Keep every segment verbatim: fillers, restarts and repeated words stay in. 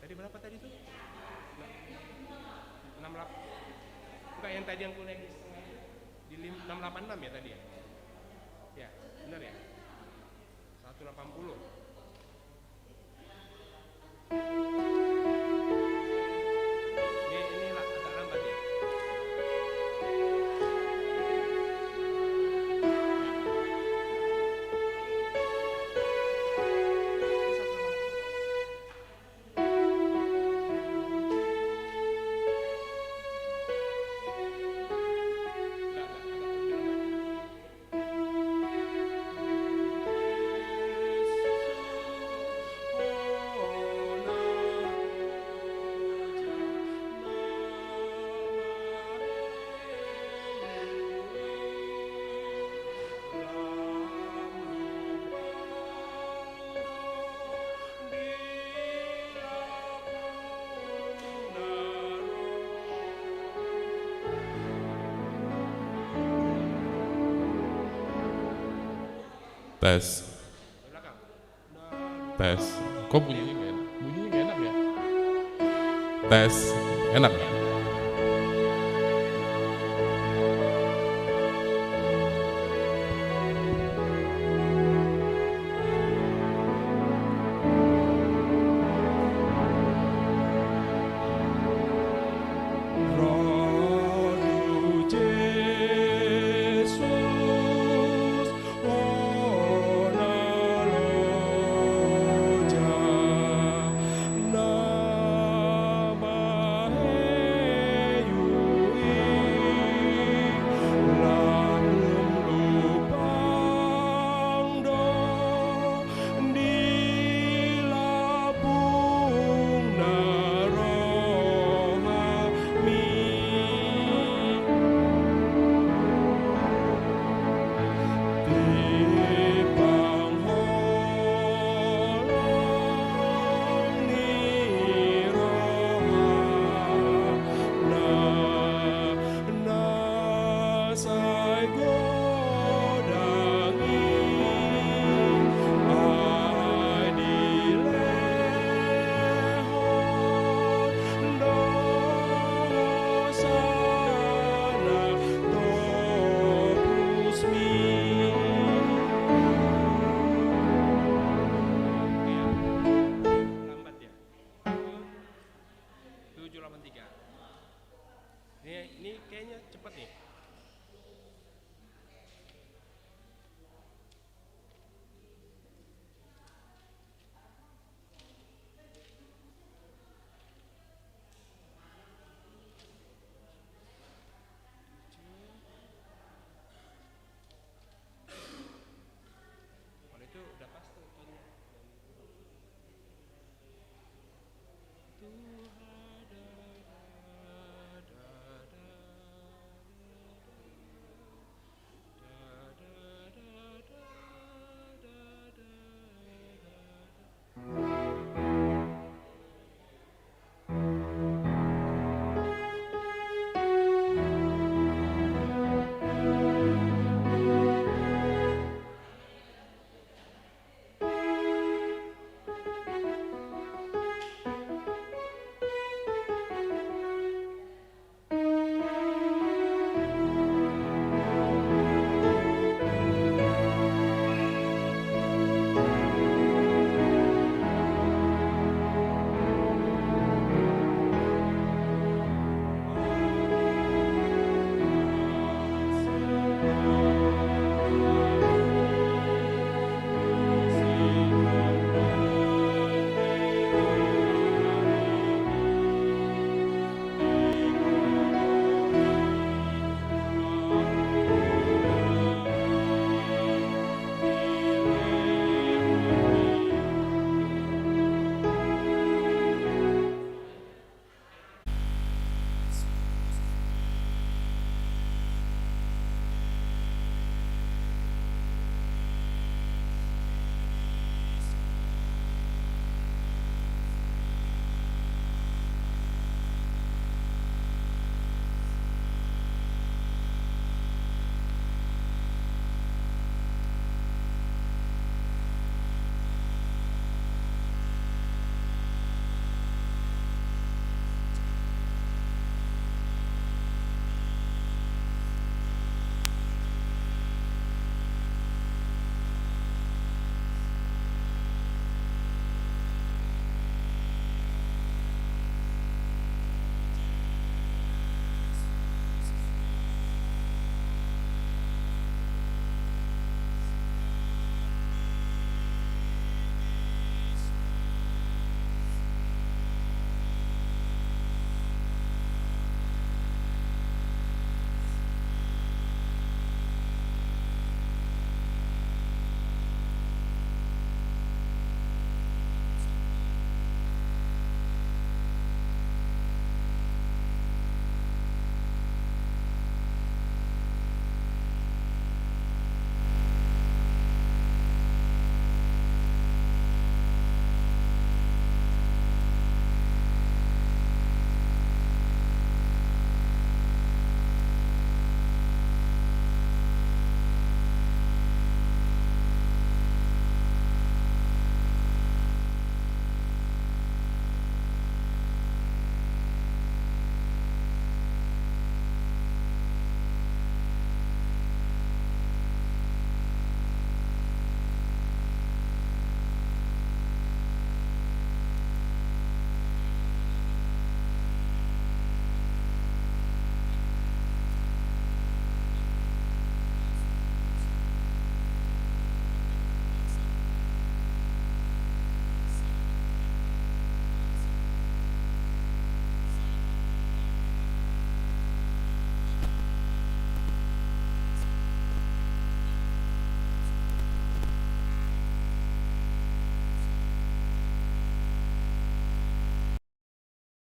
Tadi berapa tadi tuh? Enam delapan. Enggak, yang tadi yang ku naik di setengah itu. Di lim-, enam delapan enam ya tadi ya? Ya, benar ya? Seratus delapan puluh. Ini, ini la-, agak lambat ya. Tes. Tes. Kok bunyinya nggak enak? Bunyinya nggak enak ya? Tes. Enak nggak?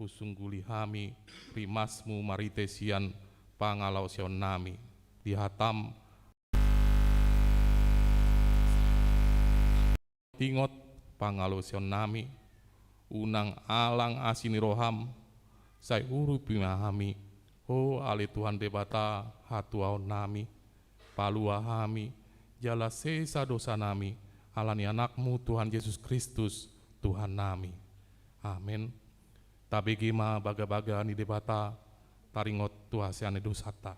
Husungguli hami rimasmu marhite sian pangalaosionnami. Di hatam ingot pangalaosionnami, unang alang asi ni roham, sai urupi ma hami, ho ale Tuhan Debata hatuaonnami, palua hami, jala sesa dosanami, ala ni Anakmu Tuhan Jesus Kristus, Tuhannami. Amen. Tabege ma bagabaga ni Debata, taringot tu hasea ni dosanta.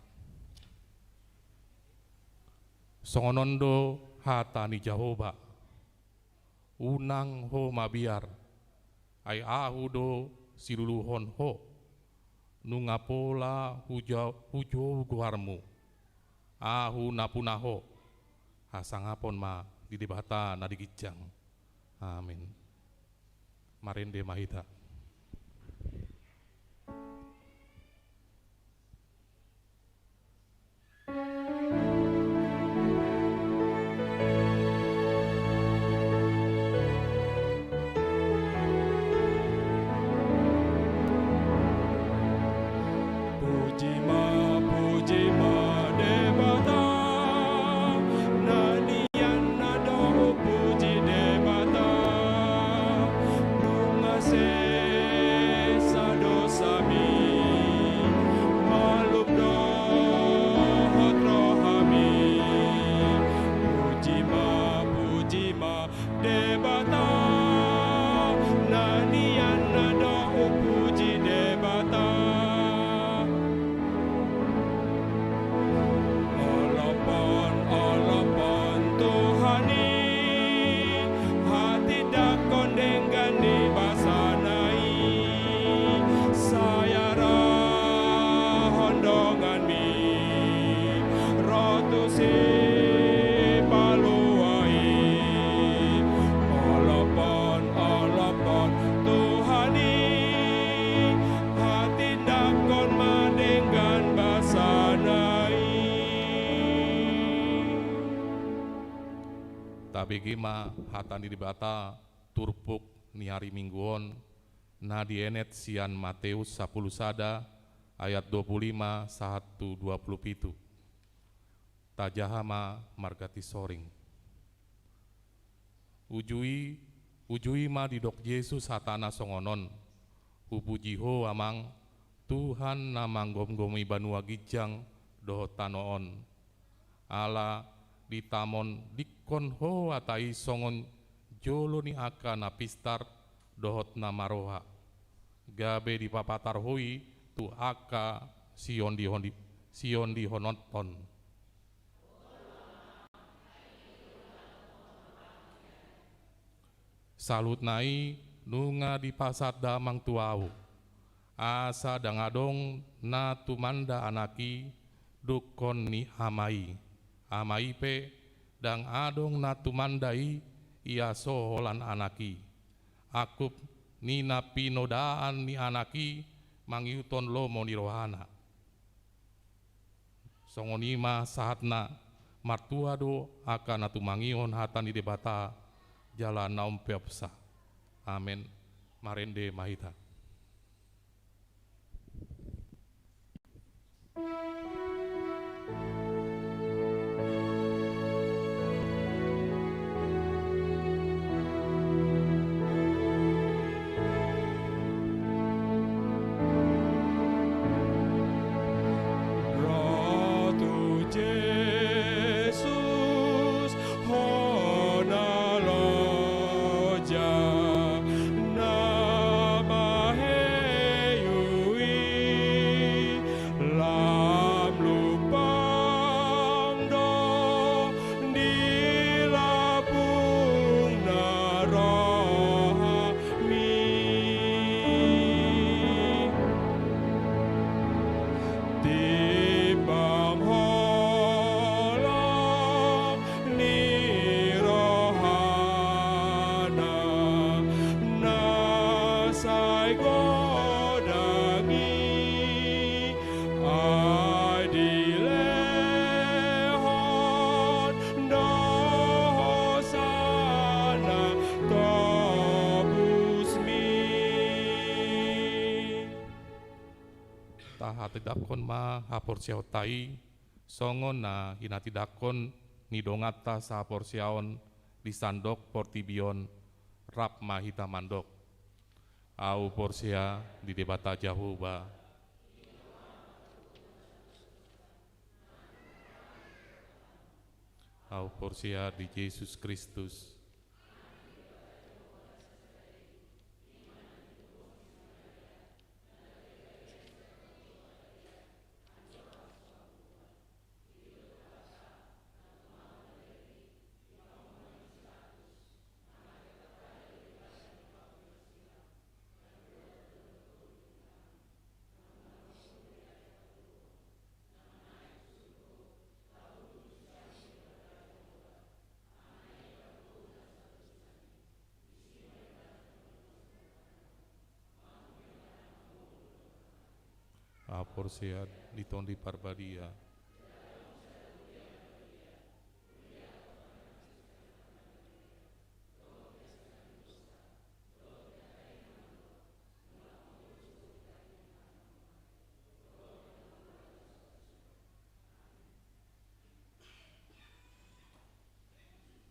Songon on do hata ni Jahowa: Unang ho mabiar, ai Ahu do siluluhon ho. Nunga pola huja-, hujou goarmu, Ahu na puna ho. Hasangapon ma di Debata na di ginjang. Amen. Marende ma hita. Puji ma, puji ma Debata, na nian na do puji Debata, nunga sesa dosami, malum dohot rohami. Puji ma, puji ma Debata, na nian na do puji Debata. Olopon, olopon Tuhan i, hatindangkon denggan ni basana i, sai arahon donganmi ro tu Sipalua i. Olopon, olopon Tuhan i, hatindangkon ma denggan basana i. Tabege ma hata ni Debata turpuk ni ari Minggu on, na dienet sian Mateus sampulu sada ayat dua pulu lima sahat tu dua pulu pitu. Tajaha ma marga Tisoring. Uju i, uju i ma didok Jesus hatana songon on: Hupuji Ho Amang, Tuhan na manggomgomi banua ginjang dohot tano on. Ala ditamondingkon Ho hata i songon jolo ni angka na pistar dohot na maroha, gabe dipapatar Ho i tu angka siondihondi-, siondihononton. Saluhutna i nunga dipasahat damang tu Ahu, asa ndang adong na tumanda Anak i dungkon ni Ama i. Ama i pe ndang adong na tumanda i, ia so holan Anak i. Angkup ni na pinodaan ni Anak i mangihuthon lomo ni rohana. Songon i ma sahatna, martua do angka na tumangihon hata ni Debata, jala na umpeopsa. Amen. Marende ma hita. Ro tu Jesus hona loja na maheu i, la Tahatindangkon ma haporseaonta i, songon na hinatindangkon ni donganta sahaporseaon di sandok portibi on, rap ma hita mandok. Ahu porsea di Debata Jahowa. Ahu porsea di Jesus Kristus. Ahu porsea di Tondi Parbadia.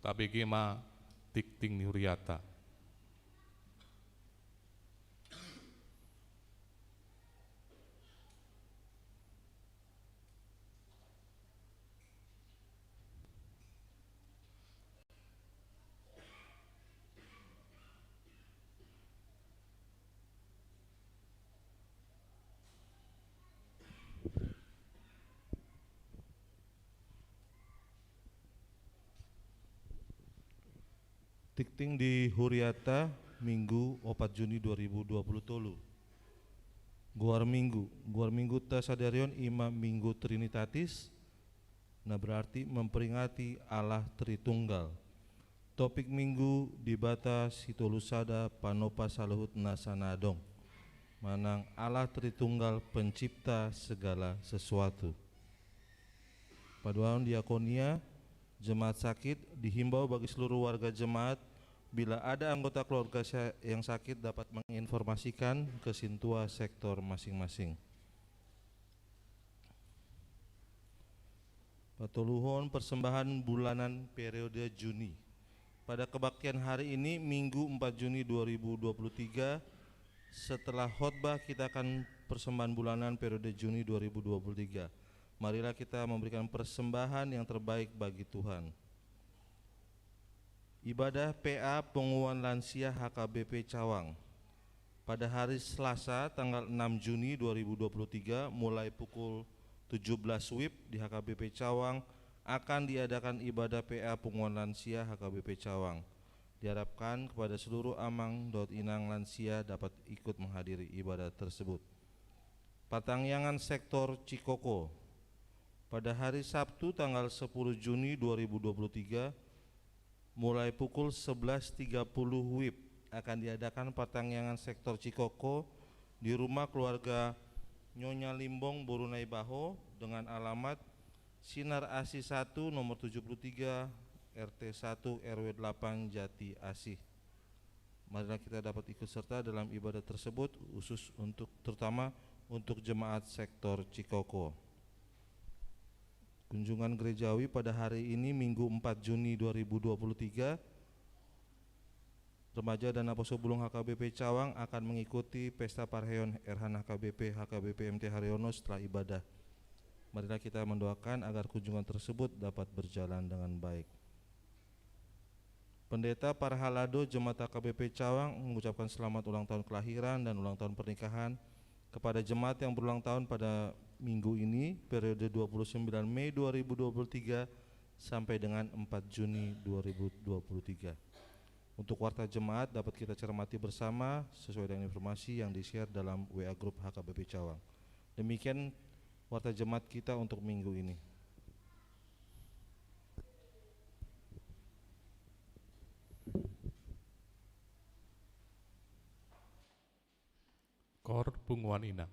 Tabege ma tingting ni huriata. Tingting di huriata, Minggu, opat Juni dua ribu dua puluh tolu. Goar Minggu. Goar Minggunta sadari on i ma Minggu Trinitatis, na berarti memperingati Allah Tritunggal. Topik Minggu, Debata Sitolusada Panopa saluhut nasa na adong, manang Allah Tritunggal Pencipta segala sesuatu. Paduahon diakonia, jemaat sakit dihimbau bagi seluruh warga jemaat, bila ada anggota keluarga sa-, yang sakit dapat menginformasikan ke sintua sektor masing-masing. Patoluhon, persembahan bulanan periode Juni. Pada kebaktian hari ini, Minggu, empat Juni dua ribu dua puluh tiga, setelah khotbah, kita akan persembahan bulanan periode Juni dua ribu dua puluh tiga. Marilah kita memberikan persembahan yang terbaik bagi Tuhan. Ibadah P A Punguan Lansia H K B P Cawang. Pada hari Selasa, tanggal enam Juni dua ribu dua puluh tiga, mulai pukul tujuh belas wib di H K B P Cawang, akan diadakan ibadah P A Punguan Lansia H K B P Cawang. Diharapkan kepada seluruh amang dohot inang lansia dapat ikut menghadiri ibadah tersebut. Partangiangan sektor Cikoko. Pada hari Sabtu, tanggal sepuluh Juni dua ribu dua puluh tiga, mulai pukul sebelas tiga puluh wib, akan diadakan partangiangan sektor Cikoko di rumah keluarga Nyonya Limbong, Boru Naibaho, dengan alamat Sinar Asih satu, nomor tujuh puluh tiga, R T satu, R W delapan, Jati Asih. Marilah kita dapat ikut serta dalam ibadah tersebut, khusus untuk, terutama untuk jemaat sektor Cikoko. Kunjungan gerejawi pada hari ini, Minggu, empat Juni dua ribu dua puluh tiga, remaja dan Apostel Bulung H K B P Cawang akan mengikuti pesta parheon Erhan H K B P, H K B P M T Haryono setelah ibadah. Marilah kita mendoakan agar kunjungan tersebut dapat berjalan dengan baik. Pendeta Parhalado Jemaat H K B P Cawang mengucapkan selamat ulang tahun kelahiran dan ulang tahun pernikahan kepada jemaat yang berulang tahun pada minggu ini, periode dua puluh sembilan Mei dua ribu dua puluh tiga sampai dengan empat Juni dua ribu dua puluh tiga. Untuk warta jemaat dapat kita cermati bersama sesuai dengan informasi yang di-share dalam W A grup H K B P Cawang. Demikian warta jemaat kita untuk minggu ini. Kor Punguan Inang.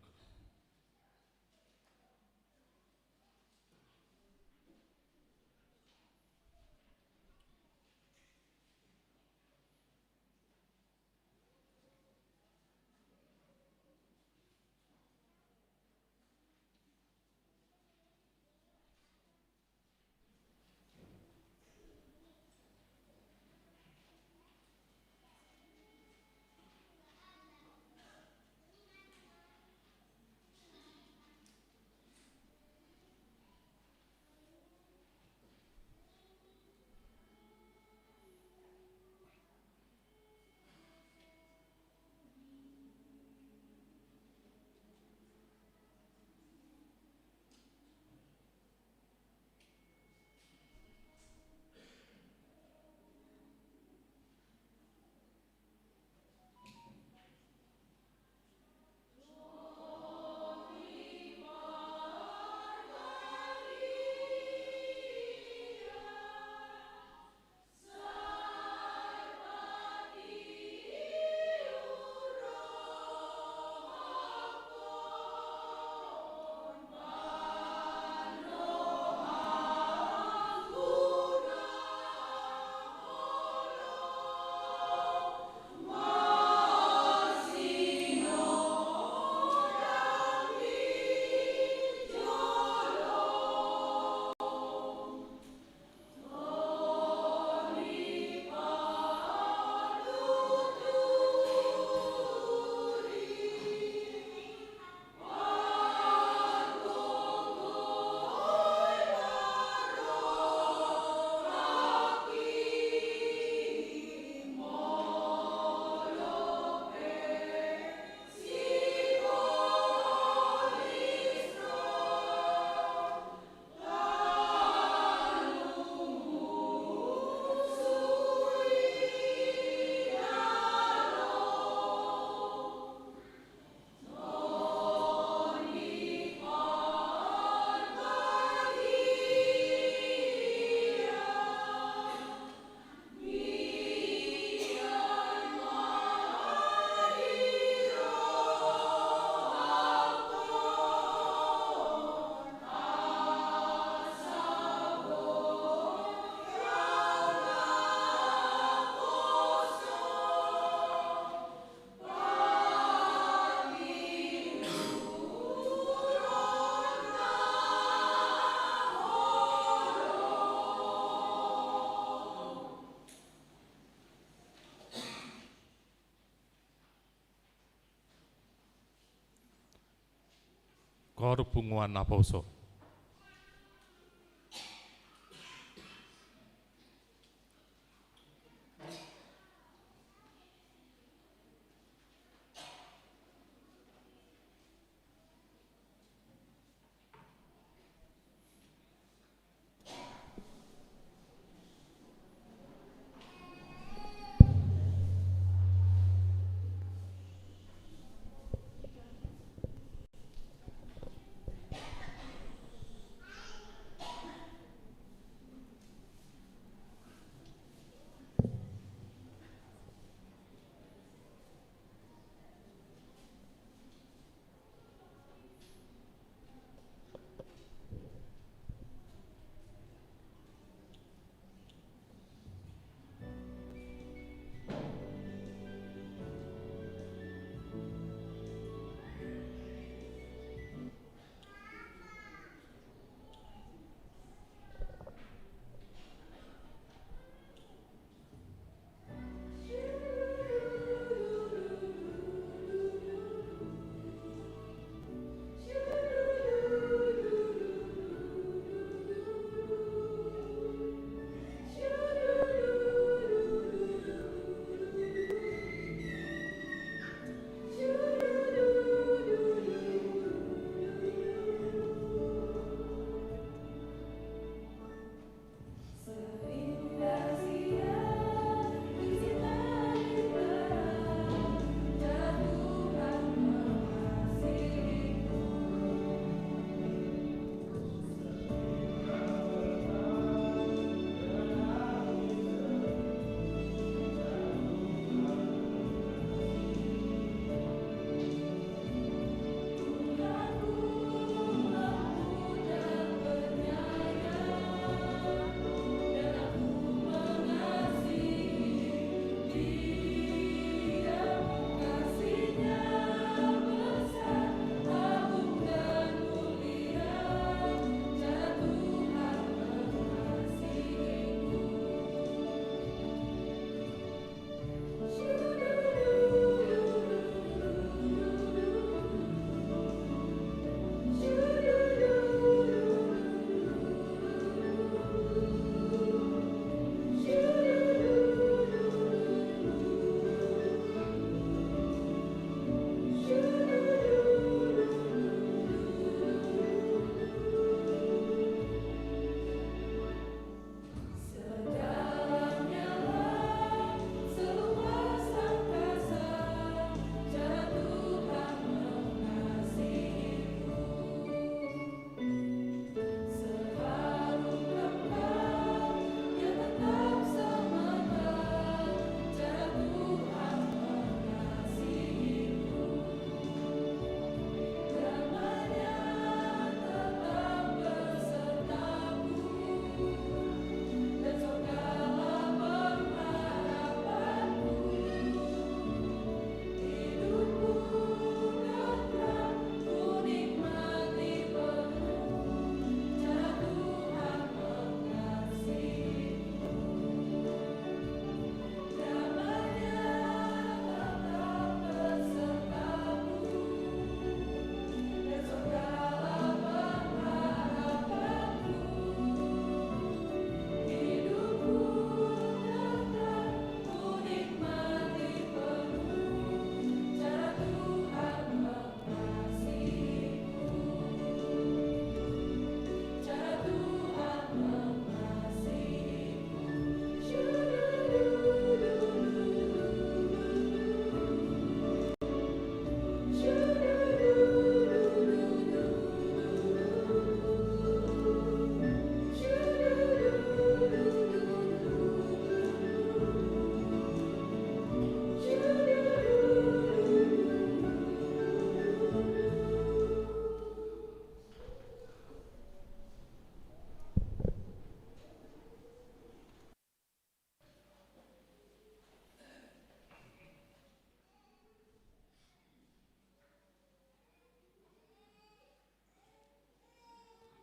Koor punguan naposo.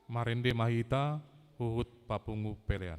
Marende ma hita huhut papungu pelean.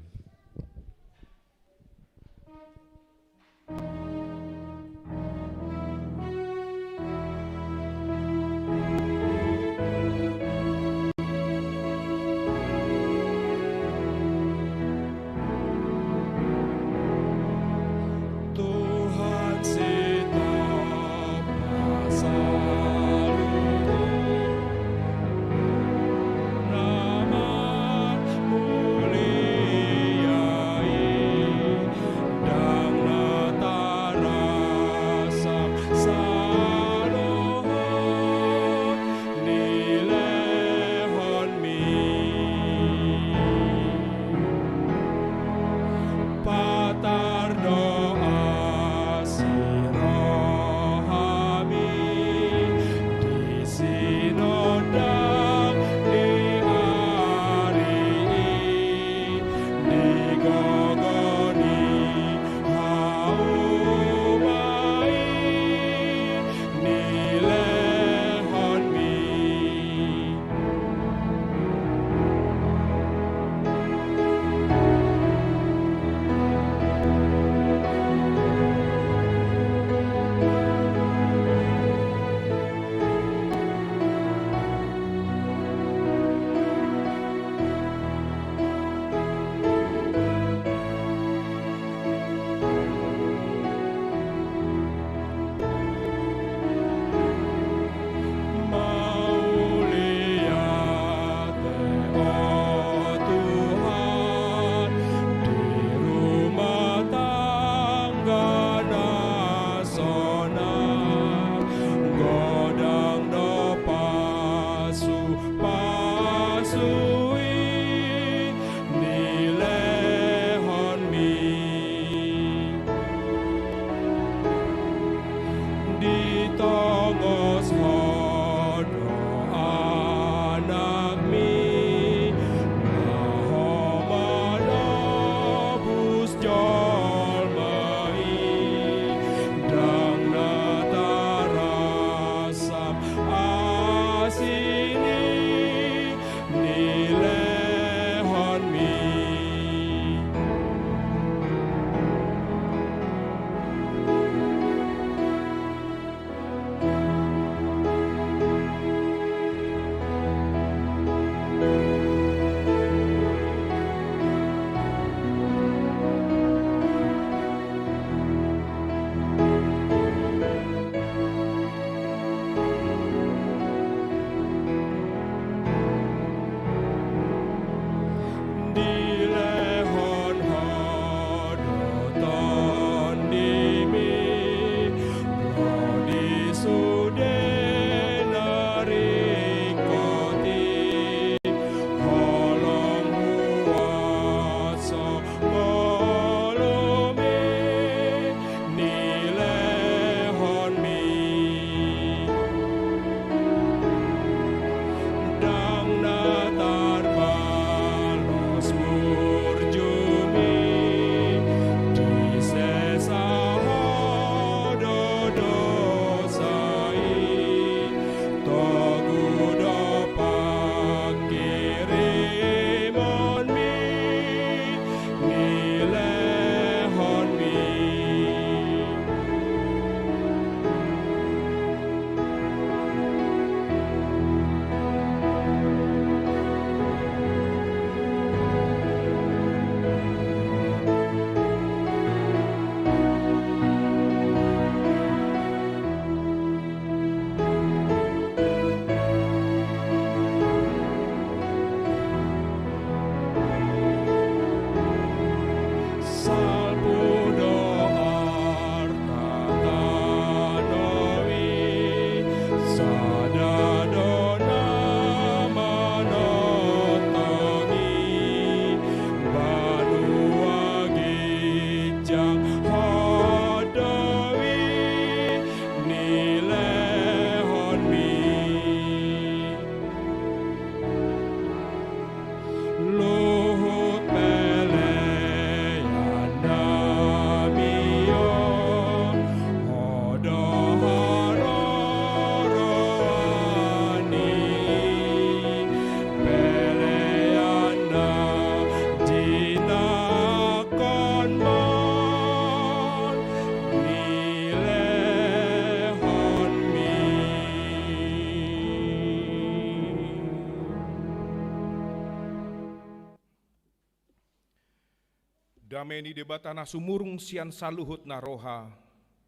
Dame ni Debata na sumurung sian saluhut na roha,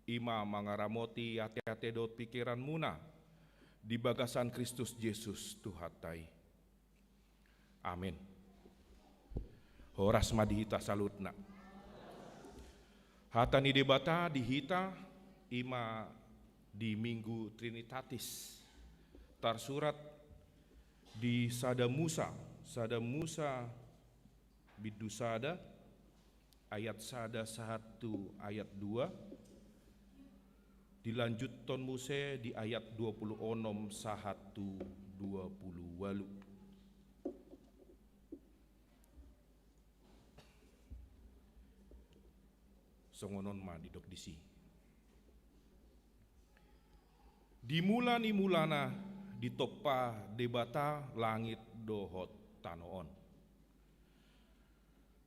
i ma mangaramoti ateate dohot pingkiranmuna di bagasan Kristus Jesus Tuhanta i. Amin. Horas ma di hita saluhutna. Hata ni Debata di hita i ma di Minggu Trinitatis, tarsurat di Sada Musa, Sada Musa bindu sada, ayat sada sahat tu ayat dua, dilanjuthon muse di ayat dua pulu onom sahat tu dua pulu ualu. Songon on ma didok disi. Di mula ni mulana ditompa Debata langit dohot tano on.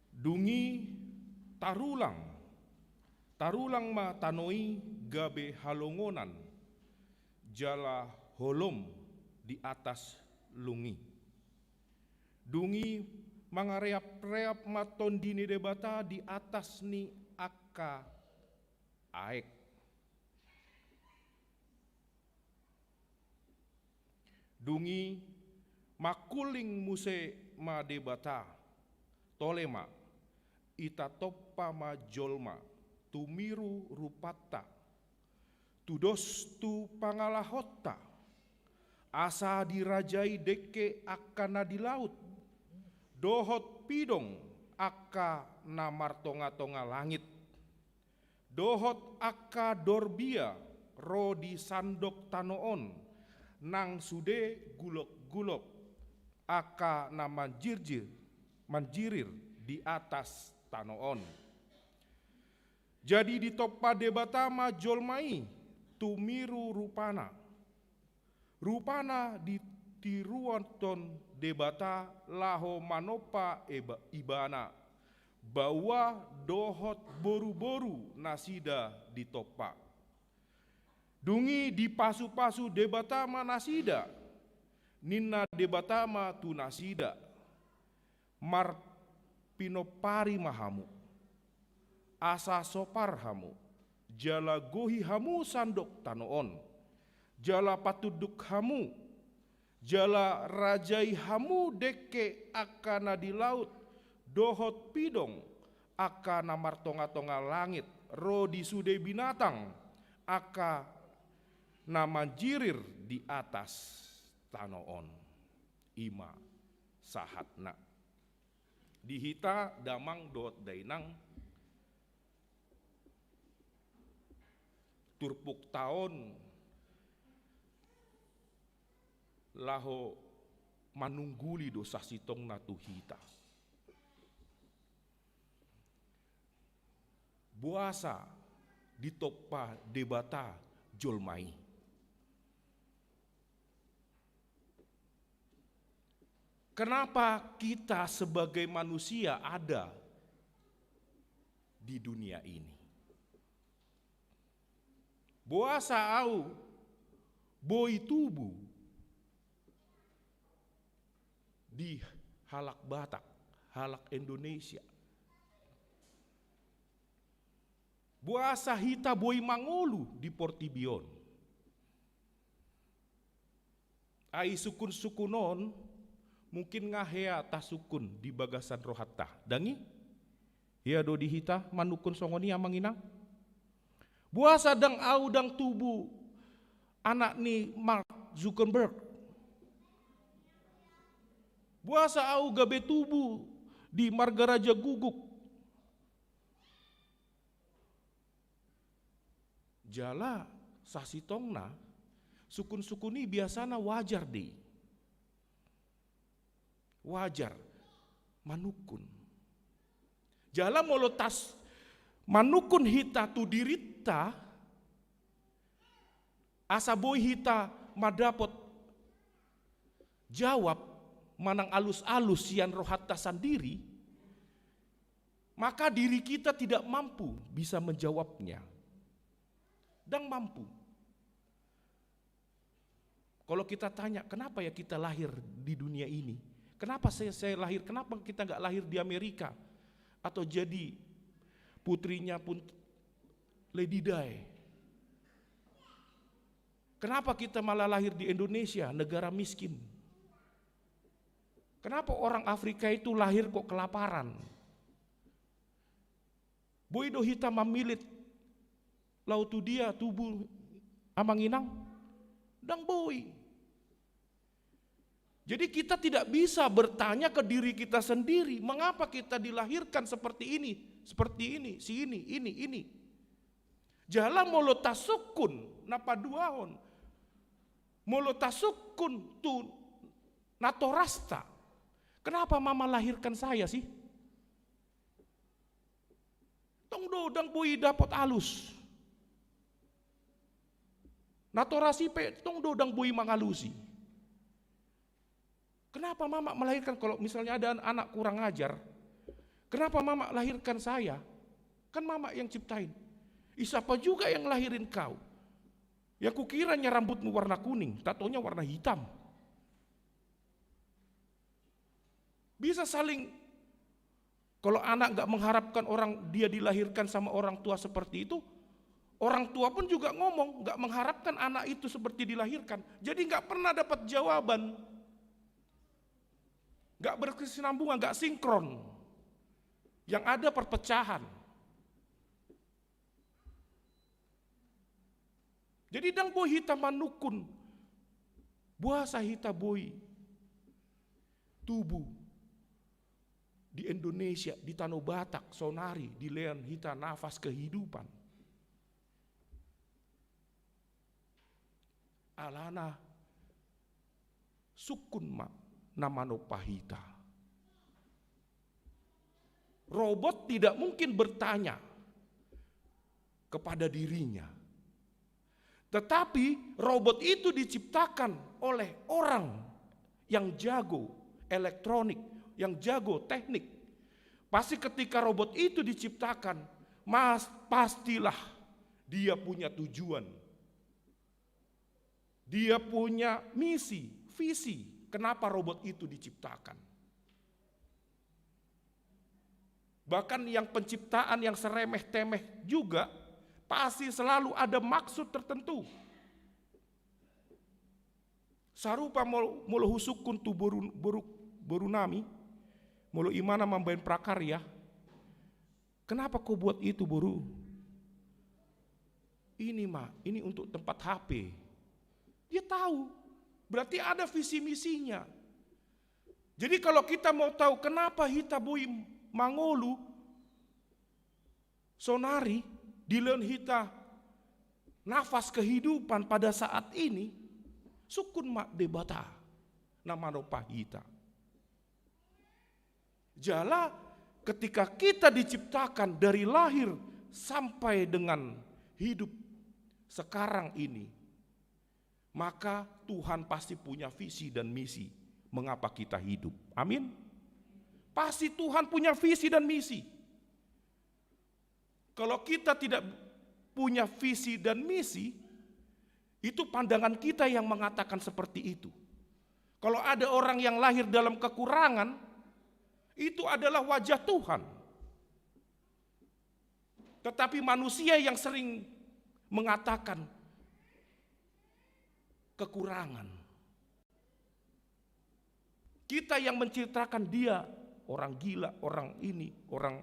Dung i tarulang, tarulang ma tano i gabe halongonan jala holom di atas lung i. Dung i mangareapreap ma Tondi ni Debata di atas ni angka aek. Dung i mangkuling muse ma Debata, tole ma, ita tompa ma jolma, tumiru rupanta, tudos tu pangalahonta, asa dirajai dengke angka na di laut, dohot pidong angka na martongatonga langit. Dohot angka dorbia ro di sandok tano on, nang sude gulokgulok angka na manjirjir, manjirir di atas tano on. Jadi ditompa Debata ma jolma i, tumiru rupana. Rupana ditiruonhon Debata laho manompa eba-, ibana, baoa dohot boruboru nasida ditompa. Dung i dipasupasu Debata ma nasida, ninna Debata ma tu nasida, marpinompari ma hamu, asa sopar hamu, jala gohi hamu sandok tano on, jala patunduk hamu, jala rajai hamu dengke angka na di laut, dohot pidong angka na martongatonga langit, ro di sude binatang angka na manjirir di atas tano on. I ma sahatna. Di hita damang dohot dainang, turpukta on laho manungguli do sasintongna tu hita. Boasa ditompa Debata jolma i? Kenapa kita sebagai manusia ada di dunia ini? Boasa au boi tubu di halak Batak, halak Indonesia? Boasa hita boi mangolu di portibi on? Ai sungkunsungkun on mungkin nga hea tasungkun di bagasan rohanta, ndang i? Hea do di hita manungkun songon i, amang inang? Boasa ndang au ndang tubu anak ni Mark Zuckerberg? Boasa au gabe tubu di marga raja guguk? Jala sasintongna sungkunsungkun i biasana wajar do i. Wajar manungkun. Jala molo tas manungkun hita tu dirinta, asa boi hita mandapot jawab manang alus-alus sian rohanta sandiri, maka diri kita tidak mampu bisa menjawabnya. Ndang mampu. Kalau kita tanya, kenapa ya kita lahir di dunia ini? Kenapa saya, saya lahir? Kenapa kita nggak lahir di Amerika? Atau jadi putrinya pun Lady Di. Kenapa kita malah lahir di Indonesia, negara miskin? Kenapa orang Afrika itu lahir kok kelaparan? Boi do hita mamillit laho tu dia tubu amang inang? Ndang boi. Jadi kita tidak bisa bertanya ke diri kita sendiri, mengapa kita dilahirkan seperti ini, seperti ini, si ini, ini, ini. Jala molo tasungkun, na paduahon, molo tasungkun tu natorasta, kenapa mama lahirkan saya sih? Tong do ndang boi dapot alus. Natoras i pe tong do ndang boi mangalusi. Kenapa mama melahirkan, kalau misalnya ada anak kurang ajar, kenapa mama lahirkan saya? Kan mama yang ciptain. Ih, siapa juga yang lahirin kau? Ya kukiranya rambutmu warna kuning, tatonya warna hitam. Bisa saling, kalau anak nggak mengharapkan orang dia dilahirkan sama orang tua seperti itu, orang tua pun juga ngomong, nggak mengharapkan anak itu seperti dilahirkan. Jadi nggak pernah dapat jawaban. Nggak berkesinambungan, nggak sinkron. Yang ada perpecahan. Jadi ndang boi hita manungkun, boasa hita boi tubu di Indonesia, di Tano Batak, sonari dilehon hita nafas kehidupan. Alana sungkun ma na manompa hita. Robot tidak mungkin bertanya kepada dirinya. Tetapi robot itu diciptakan oleh orang yang jago elektronik, yang jago teknik. Pasti ketika robot itu diciptakan, mas, pastilah dia punya tujuan. Dia punya misi, visi, kenapa robot itu diciptakan. Bahkan yang penciptaan yang seremeh-temeh juga pasti selalu ada maksud tertentu. Sarupa mol-, molo husungkun tu boru, boru, boru nami, molo imana mambaen prakarya, kenapa kau buat itu, boru? Ini ma, ini untuk tempat H P. Dia tahu. Berarti ada visi misinya. Jadi kalau kita mau tahu kenapa hita boi mangolu, sonari dilehon hita nafas kehidupan pada saat ini, sungkun ma Debata na manompa hita. Jala ketika kita diciptakan dari lahir sampai dengan hidup sekarang ini, maka Tuhan pasti punya visi dan misi mengapa kita hidup. Amin. Pasti Tuhan punya visi dan misi. Kalau kita tidak punya visi dan misi, itu pandangan kita yang mengatakan seperti itu. Kalau ada orang yang lahir dalam kekurangan, itu adalah wajah Tuhan. Tetapi manusia yang sering mengatakan kekurangan. Kita yang menciptakan dia, orang gila, orang ini, orang.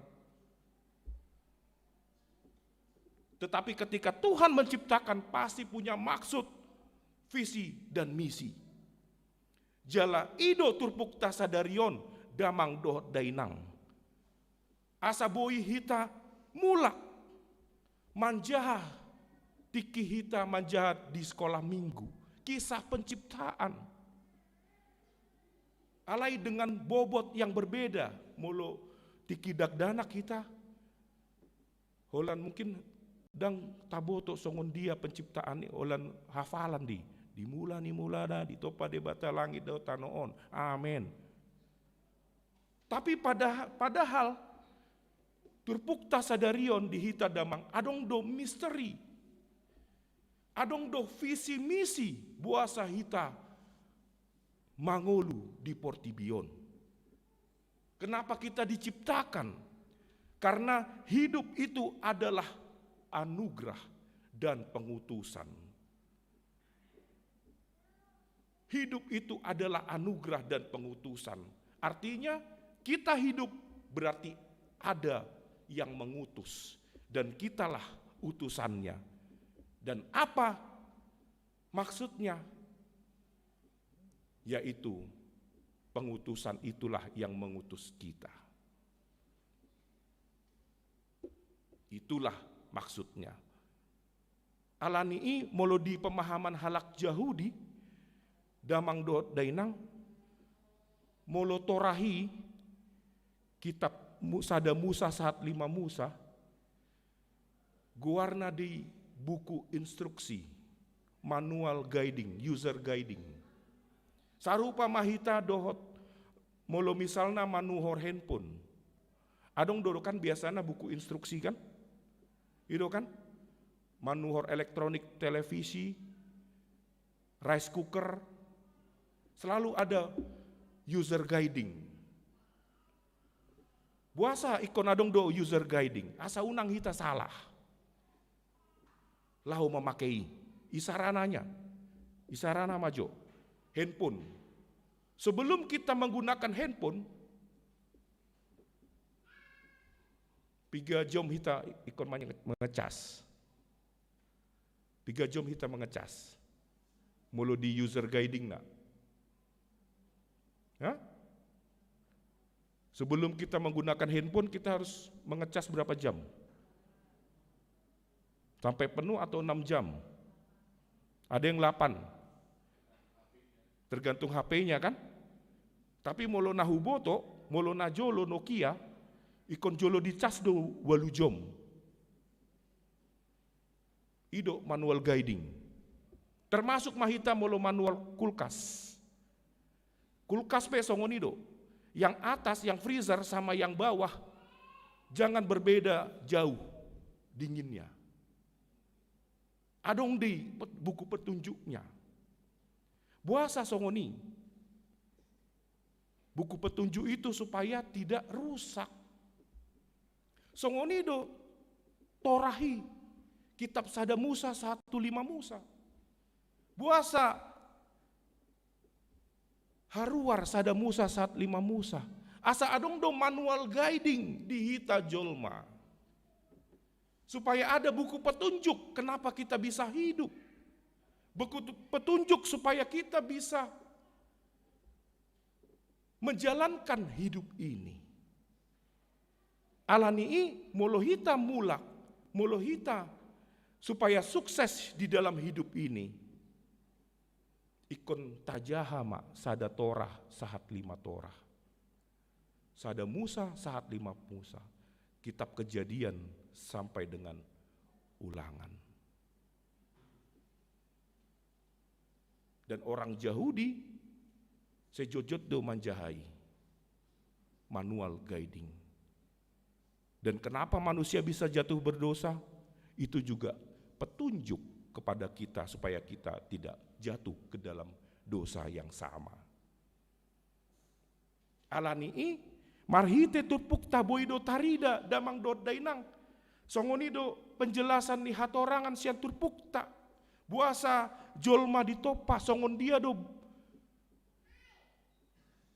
Tetapi ketika Tuhan menciptakan, pasti punya maksud, visi, dan misi. Jala i do turpukta sadari on, damang dohot dainang. Asa boi hita mulak manjaha tingki hita manjaha di sekolah minggu, kisah penciptaan. Alai dengan bobot yang berbeda, molo tingki dakdanak hita, holan mungkin ndang taboto songon dia penciptaan ni, holan hafalan di, di mula ni mulana ditompa Debata langit dohot tano on. Amen. Tapi pada, padahal turpukta sadari on di hita damang, adong do misteri. Adong do visi misi boasa hita mangolu di portibi on. Kenapa kita diciptakan? Karena hidup itu adalah anugerah dan pengutusan. Hidup itu adalah anugerah dan pengutusan. Artinya, kita hidup berarti ada yang mengutus, dan kitalah utusannya. Dan apa maksudnya? Yaitu pengutusan itulah yang mengutus kita. Itulah maksudnya. Alani i molo di pemahaman halak Jahudi, damang dohot dainang, molo Torah i, kitab Mu-, Sada Musa sahat Lima Musa, goarna di buku instruksi, manual guiding, user guiding. Sarupa ma hita dohot molo misalna manuhor handphone. Adong do kan biasana buku instruksi kan? I do kan? Manuhor elektronik, televisi, rice cooker, selalu ada user guiding. Boasa ingkon adong do user guiding? Asa unang hita salah laho mamake i. Isarana, isarana ma jo handphone. Sebelum kita menggunakan handphone, piga jom hita ingkon mange-, mangecas? Piga jom hita mangecas molo di user guidingna? Hah? Sebelum kita menggunakan handphone, kita harus mengecas berapa jam? Sampai penuh atau enam jam? Ada yang delapan. Tergantung H P-nya kan? Tapi molo na huboto, molo na jolo Nokia, ingkon jolo dicas do ualu jom. I do manual guiding. Termasuk ma hita molo manual kulkas. Kulkas pe songon i do. Yang atas, yang freezer sama yang bawah, jangan berbeda jauh dinginnya. Adong di pet-, buku petunjuknya. Boasa songon i? Buku petunjuk itu supaya tidak rusak. Songon i do Torah i, kitab Sada Musa sahat tu Lima Musa. Boasa haruar Sada Musa sahat Lima Musa? Asa adong do manual guiding di hita jolma. Supaya ada buku petunjuk kenapa kita bisa hidup. Buku tu-, petunjuk supaya kita bisa menjalankan hidup ini. Alani i, molo hita mulak, molo hita supaya sukses di dalam hidup ini, ingkon tajaha ma Sada Torah sahat Lima Torah. Sada Musa sahat Lima Musa. Kitab Kejadian sampai dengan Ulangan. Dan orang Jahudi sai jotjot do manjaha i, manual guiding. Dan kenapa manusia bisa jatuh berdosa? Itu juga petunjuk kepada kita supaya kita tidak jatuh ke dalam dosa yang sama. Alani i, marhite turpukta boi do tarida damang dohot dainang. Songon i do penjelasan ni hatorangan sian turpukta. Boasa jolma ditompa, songon dia do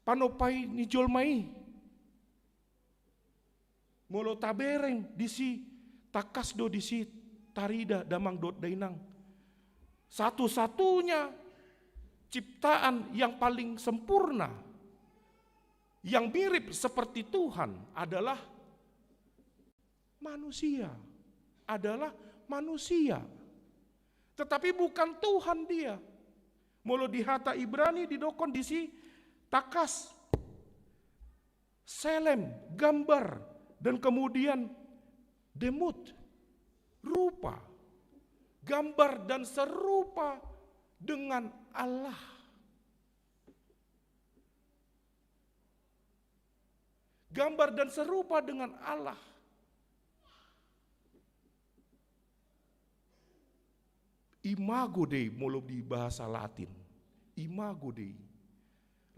panompa i ni jolma i. Molo tabereng disi, tangkas do disi tarida damang dohot dainang. Satu-satunya ciptaan yang paling sempurna, yang mirip seperti Tuhan adalah manusia. Adalah manusia. Tetapi bukan Tuhan dia. Molo di hata Ibrani didokkon disi tangkas selem, gambar, dan kemudian demut, rupa, gambar dan serupa dengan Allah. Gambar dan serupa dengan Allah. Imago Dei, molo di bahasa Latin. Imago Dei.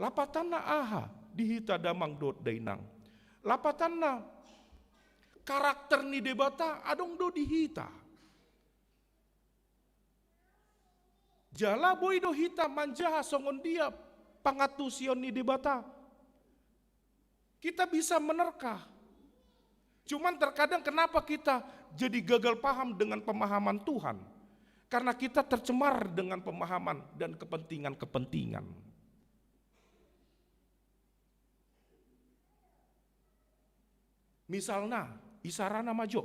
Lapatanna aha di hita damang dohot dainang? Lapatanna, Karakter ni Debata adong do di hita. Jala boi do hita manjaha songon dia pangantusion ni Debata. Kita bisa menerka. Cuman terkadang kenapa kita jadi gagal paham dengan pemahaman Tuhan? Karena kita tercemar dengan pemahaman dan kepentingan-kepentingan. Misalna, isarana ma jo.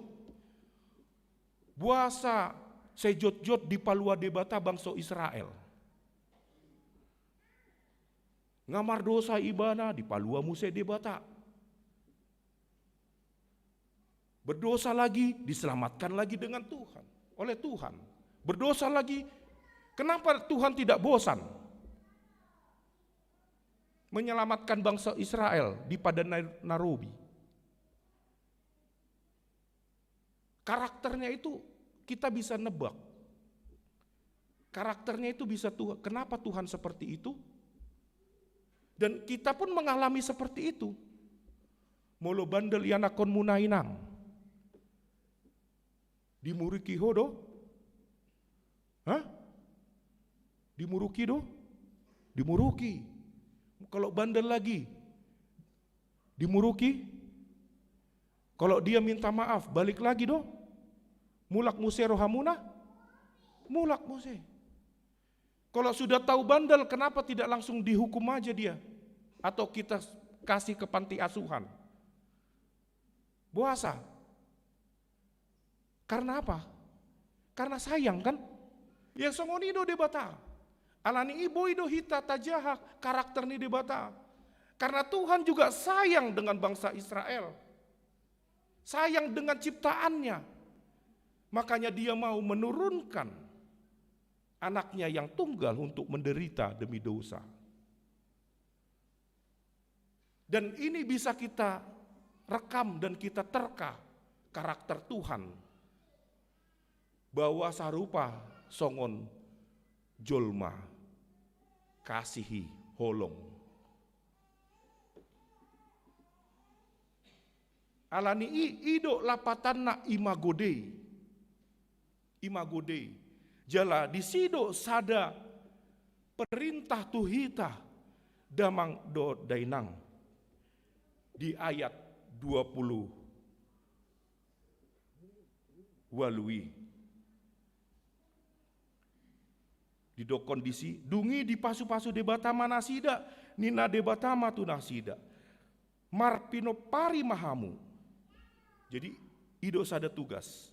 Boasa sai jotjot dipalua Debata bangso Israel? Nga mardosa ibana, dipalua muse Debata. Berdosa lagi, diselamatkan lagi dengan Tuhan, oleh Tuhan. Berdosa lagi, kenapa Tuhan tidak bosan menyelamatkan bangsa Israel di Padan Nai-, Narobi? Karakternya itu kita bisa nebak. Karakternya itu bisa Tuhan. Kenapa Tuhan seperti itu? Dan kita pun mengalami seperti itu. Molo bandel ianakkonmuna, inang, dimuruki ho do? Hah? Dimuruki do? Dimuruki. Kalau bandel lagi, dimuruki. Kalau dia minta maaf, balik lagi do? Mulak muse rohamuna? Mulak muse. Kalau sudah tahu bandel, kenapa tidak langsung dihukum aja dia? Atau kita kasih ke panti asuhan? Boasa? Karena apa? Karena sayang, kan? Ya, songon i do Debata. Alani i boi do hita tajaha karakter ni Debata. Karena Tuhan juga sayang dengan bangsa Israel. Sayang dengan ciptaannya. Makanya dia mau menurunkan anaknya yang tunggal untuk menderita demi dosa. Dan ini bisa kita rekam dan kita terka karakter Tuhan, bahwa sarupa songon jolma, kasihi, holong. Alani i, i do lapatanna imago Dei. Imago Dei. Jala disi do sada perintah tu hita, damang dohot dainang. Di ayat dua puluh ualu i. Didokkon disi, dung i dipasupasu Debata ma nasida, ninna Debata ma tu nasida: Marpinompari ma hamu. Jadi, i do sada tugas.